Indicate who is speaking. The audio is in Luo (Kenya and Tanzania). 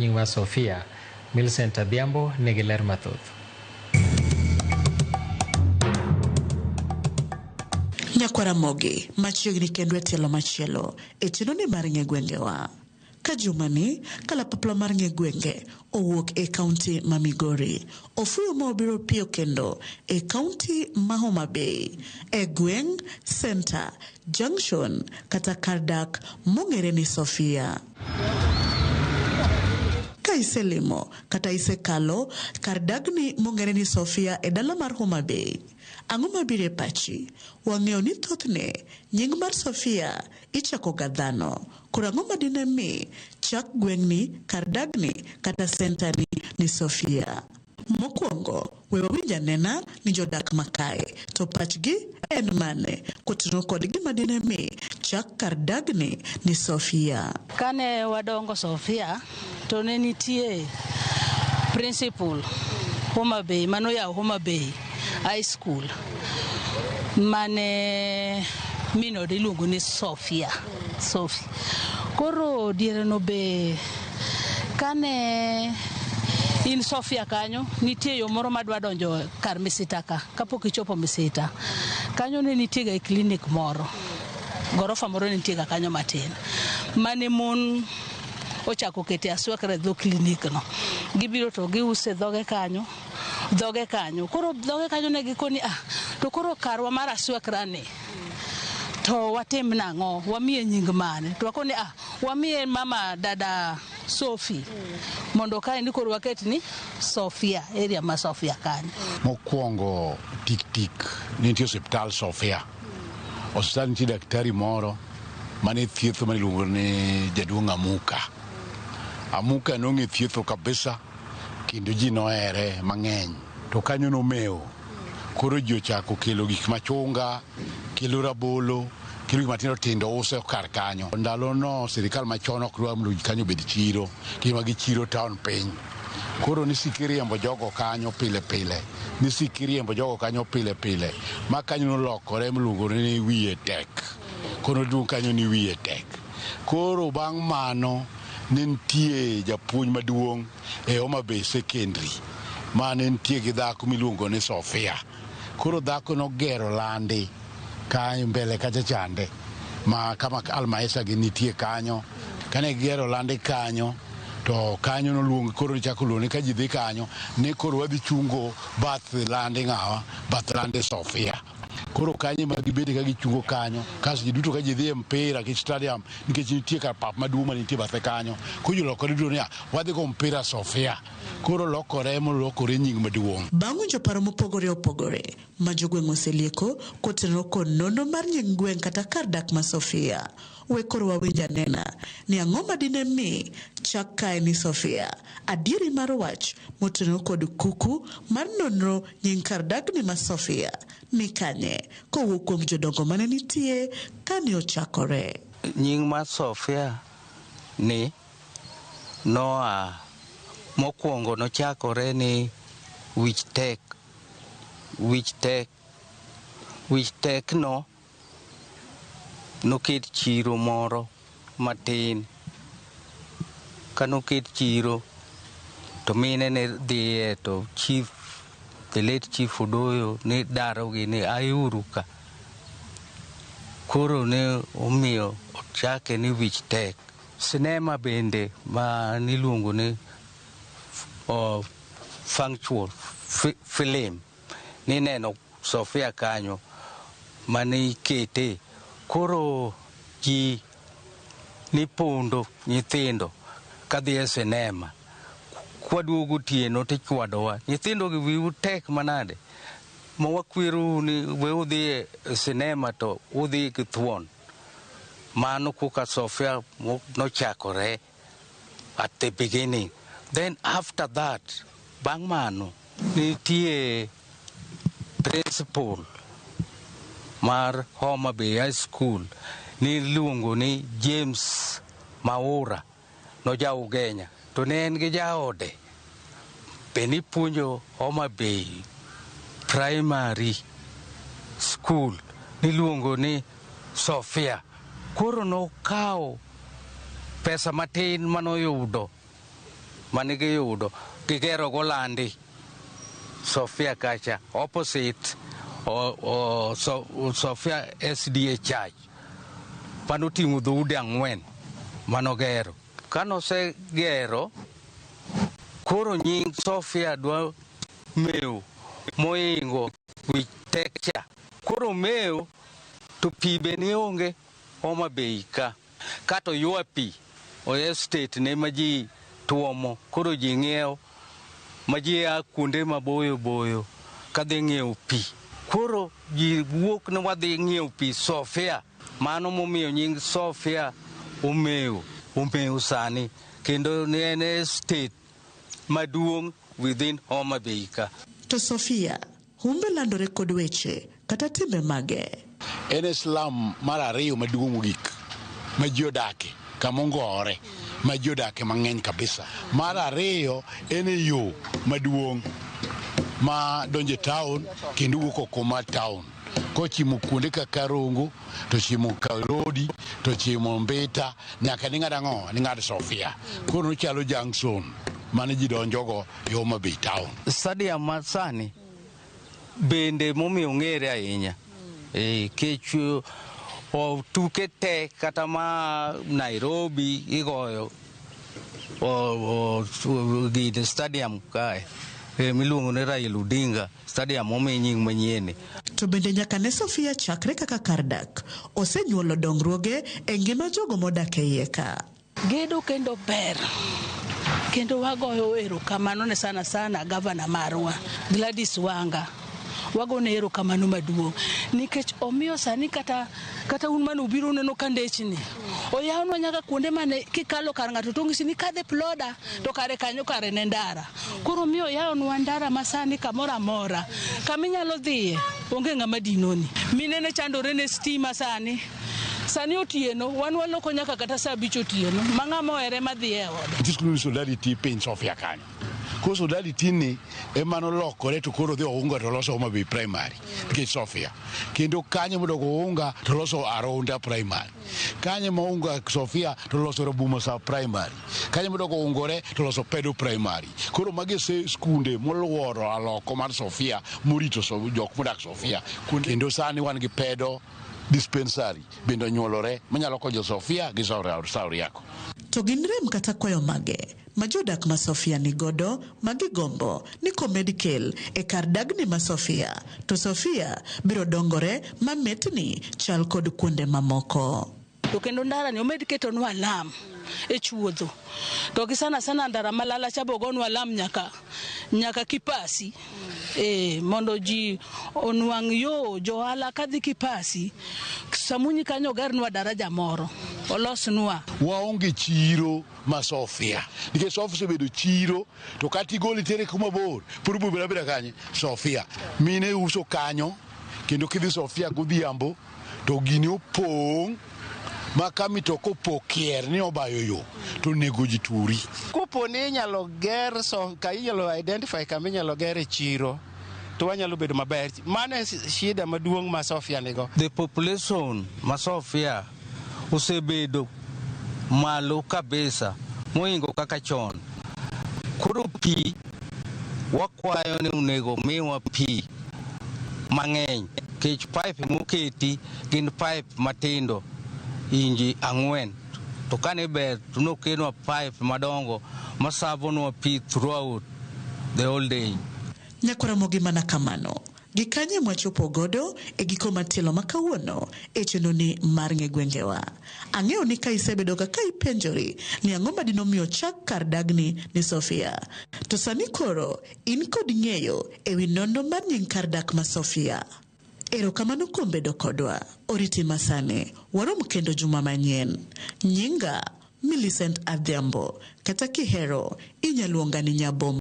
Speaker 1: Nying mar Sofia, Millicent Adhiambo nigi ler mathoth.
Speaker 2: Nyakwaramogi machiegni kendo e tielo machielo e chenro ni mar ng'e gwengewa. Ka jumani kalapapla mar ng'e gwenge owuok e kaunti ma Migori. Ofuyo ma obiro piyo kendo e kaunti ma Homa Bay e gweng' Center, Junction kata kar dak mong'ere ni Sofia. Ka iselimo kata isekalo kar dagni mong'ere ni Sofia e dala mar Homa Bay, ang'o mabiro e pachi? Wang'eyo ni thothne nying mar Sofia ichako ga dhano. Koro ang'o madine mi chak gweng'ni, kar dagni kata senta ni ni Sofia? Mokwongo, we wawinj anena ni jodak makae to pachgi en mane kotenore kod gima dine mi chak kar dagni ni Sofia.
Speaker 3: Kane wadongo Sofia to ne nitie principal Homa Bay manoyawo Homa Bay High School mane min ode iluongo ni Sofia Sophie. Koro diere no be kane in Sofia kanyo nitie yo moro madwa donjo kar Misita ka kapok ichopo Misita kanyo ne nitie ga klinik moro gorofa moro ne nitie ga kanyo matin mane mon ochako kete aswekre e dho klinik no gibiro to giuse dhoge kanyo dhoge kanyo koro dhoge kanyo ne gikoni ah to koro karwa mar aswekra ni to watim nang'o wamiye nying mane to wakoni ah wamiye mama dada Sophie mondo kaendi koro waket ni Sofia area ma Sofia kanyo.
Speaker 4: Mokwongo tik tik nitie osiptal Sofia. Osiptal nitie daktari moro mane thietho mane iluongo ni jaduong' Amuka. Amuka nong'e thietho kabisa kendo ji nohere mang'eny. To kanyo nomewo. Koro ji ochako kelo gik machunga, kelo rabolo, kelo gik matindo tindo uso kar kanyo. Ndalo no sirikal machon ok dwar mondo kanyo obed chiro, kima gi chiro town piny. Koro nisiko iriembo jogo kanyo pile pile, nisiko iriembo jogo kanyo pile pile, ma kanyo nolokore miluongo ni wiye tek. Koro noluong kanyo ni wiye tek. Koro bang' mano ne nitie japuonj maduong' e Homa Bay Secondary ma ne nitie gi dhako miluongo ni Sofia. Koro dhako nogero landi kanyo mbele kacha chande ma kama Almaesa gi nitie kanyo. Kane gigero landi kanyo to kanyo noluong koro nichako luong ni ka ji dhi kanyo ni koro wadhi chungo bath landi ng'awa bath landi Sofia. Koro kanyo ema gibede ka gichungo kanyo kasto ji duto ka ji dhi e mpira ki stadium nikech nitie kar pap maduong' manitie bathe kanyo. Koro ji olokore duto niya wadhi go mpira Sofia. Koro lokore molokore nying maduong'.
Speaker 2: Bang' winjo paro mopogore opogore ma jogweng' oselieko kotenore kod nonro mar nying gweng' kata kar dak ma Sofia, we koro wawinj anena ni ang'o ma dine mi chak kae ni Sofia. Adieri mar wach motenore kod kuku mar nonro nying kar dagni ma Sofia ni kanye kowuok kuom jodongo mane nitie kane ochakore.
Speaker 5: Nying mar Sofia ni noa mokwongo nochakore ni wich tek wich tek wich tek no noket chiro moro matin. Kanoket chiro to mine ne dhiye to chief the late chief Odoyo ne darogi ni aiuru ka. Koro ne omiyo ochake ni wich tek. Sinema bende ma niluongo ni functual film nineno Sofia kanyo mane ikete. Koro ji nipondo nyithindo kadhi e sinema. Kwaduogo otieno tichwadowa. Nyithindo gi wiu tek manade. Ma wakwerou ni we udhi e sinema to udhi gi thuon. Mano koka Sofia nochakore at the beginning. Then after that, bang' mano, nitie principal mar Homa Bay High School niluongo ni James Maura noja Ugenya to ne en gi jaode be nipuonjo Homa Bay Primary School niluongo ni Sofia. Koro nokawo pesa matin manoyudo mane giyudo gigero go landi Sofia kacha opposite Sofia SDA Church manoting'o dhoudi 4 manogero. Kanosegero koro nying Sofia dwa mew moingo wich tek cha. Koro mew to pi be ne onge Homa Bay ka. Kato ywa pi o estate ne ma ji tuomo koro ji ng'iewo ma ji a kuonde maboyo boyo kadhi ng'iewo pi. Koro ji wuok ni wadhi ng'iewo pi Sofia. Mano momiyo nying Sofia omew sani kendo ne en estate maduong' within Homa Bay ka.
Speaker 2: To Sofia, humbe landore kod weche kata timbe mage.
Speaker 4: En e slum mar ariyo maduong' mogik ma ji odake kama ongore ma ji odake mang'eny kabisa. Mar ariyo en e yo maduong' ma donjo e town kendo wuok oko mar town kochimo kuonde kaka Rongo to chimo Karodi to chimo Mbita nyaka ning'ad ang'o ning'ad Sofia. Koro ochalo junction mane ji donjogo e Homa Bay town.
Speaker 5: Stadium ma sani bende momiyo ong'ere ahinya kech tuke te kata ma Nairobi igoyo gine stadium kae miluongo ni Raila Odinga stadium omi nying manyien.
Speaker 2: To bende nyaka ne Sofia chakre kaka kar dak, osenyuolo dongruoge e ngima jogo modak e iye ka.
Speaker 3: Gedo kendo ber. Kendo wagoyo erokamano ne sana sana gavana marwa Gladys Wanga. Wagone erokamano maduong' nikech omiyo sani kata un mane ubiro neno ka ndechni oyawnwa nyaka kuonde mane kikalo kar ng'ato to onyisi ni kadhe ploda to kare kanyo kare ne ndara. Koro omiyo oyawnwa ndara ma sani kamoro amora kaminyalo dhiye onge ng'ama dinoni. Mine ne chandore ne stima sani. Sani otieno wan waloko nyaka kata saa 5 otieno ma ng'ama ohere madhi e ode.
Speaker 4: Nitie skul Solidarity piny Sofia kanyo. Koro Solidarity ni ema nolokore to koro odhi Ounga to loso Homa Bay Primary nikech Sofia. Kendo kanyo modok Ounga to loso Arunda Primary. Kanyo ma Ounga Sofia to loso Rabuma Sub Primary. Kanyo modok Oungore to loso Pedo Primary. Koro magi e skunde moluoro aloko mar Sofia morito jok modak Sofia. Kendo sani wan gi Pedo dispensary bende onyuolore manyalo konyo Sofia gi Sauriako.
Speaker 2: To gin rem kata kwayo mage ma jodak ma Sofia ni godo ma gigombo ni komed kel e kar dagni ma Sofia to Sofia biro dongore ma metni chal kod kuonde mamoko.
Speaker 3: To kendo ndara ni omed ketonwa alam e chuodho. To gi sana sana ndara malala cha bogonwa alam nyaka Kipasi. Mondo ji onwang' yo johala kadhi Kipasi. Samunyi kanyo ogernwa daraja moro. Olosnwa.
Speaker 4: Waonge chiro ma Sofia. Nikech Sofia osebedo chiro to kata igole itere kuma bor pod obiro bedo abeda kanye Sofia. Mine uso kanyo kendo kidhi Sofia godhiambo to gini opong' ma ka mitoka opo kier ni obayo yo to onego ji turi.
Speaker 6: Kopo ni inyalo ger ka inyalo identify kama inyalo ger e chiro to wanyalo bedo maber. Mano e shida maduong' ma Sofia nigo.
Speaker 5: The population ma Sofia osebedo malo kabisa mohingo kaka chon. Koro pi wakwayo ni onego miwa pi mang'eny nikech pipe moketi gin pipe matindo inji 4 to kane ber to nokelnwa pipe madongo masavonwa pi throughout the whole day.
Speaker 2: Nyakwaramogi mana kamano. Gikanye mwachopo godo e giko mar tielo ma kawuono e chenro ni mar ng'e gwengewa. Ang'eyo ni ka isebedo ga ka ipenjori ni ang'o ma dinomiyo chak kar dagni ni Sofia. To sani koro in kod ng'eyo e wi nonro mar nying kar dak ma Sofia. Erokamano kuom bedo kodwa. Oriti masani. Warom kendo juma manyien. Nyinga Millicent Adhiambo. Kata kihero, inyaluonga ni Nyabom.